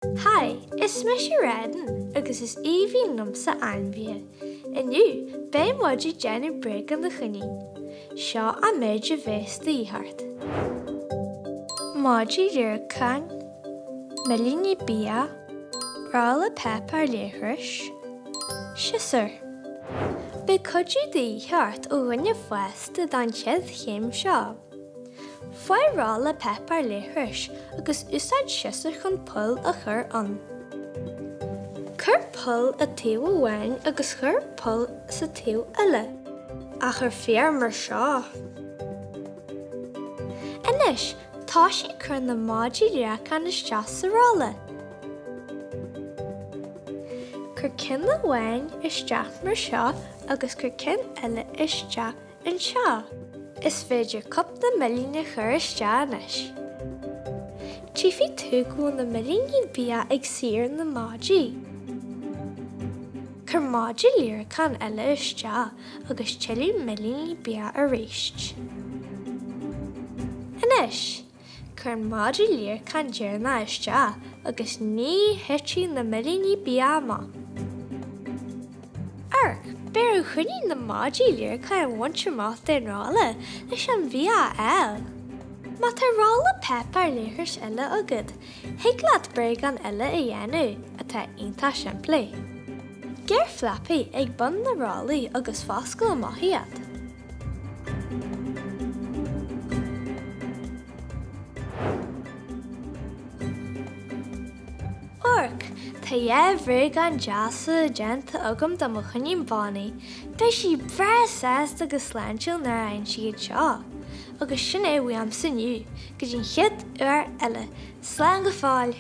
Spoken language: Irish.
Hi, is mise Redin agus is aoibhinn liomsa ainmhithe. Inniu, beidh muid ag déanamh bréagán do choinín. Seo an méid a bheas de dhíth ort. Maidí líreacáin, millíní bia, rolla páipéar leithris, siosúr. Beidh cuidiú de dhíth ort ó dhuine fásta don chéad chéim seo. Faigh rolla páipéar leithris agus úsáid siosúr chun poll a chur ann. Cuir poll i taobh amháin agus cuir poll sa taobh eile, ach ar fiar mar seo. Anois, toisigh ag cur na maidí líreacáin isteach sa rolla. Cuir ceann amháin isteach mar seo agus cuir ceann eile isteach Anseo, is féidir cúpla millín a chur isteach anois. Tchífidh tú go bhfuil na millíní bia ag suí ar na maidí. Cuir maide líreacáin eile isteach agus tuilleadh millíní bia arís. Anois, Cuir an maide líreacáin deireanach isteach agus ní thitfidh na millíní bia amach. Amharc, beidh ar an choinín na maidí líreacáin a bhaint amach den rolla leis an bhia a fháil. Má tá rolla páipéar leithris eile agat, thig leat bréagán eile a dhéanamh atá iontach simplí. Gearr flapaí ag bun na rollaí agus foscail amach iad. Amharc, tá dhá bhréagán deasa déanta agam do mo choinín Bonnie. Beidh sí breá sásta agus sláintiúil nuair a fhaigheann sí iad seo. Agus sin é uaimse inniu, go dtí an chéad uair eile, slán go fóill!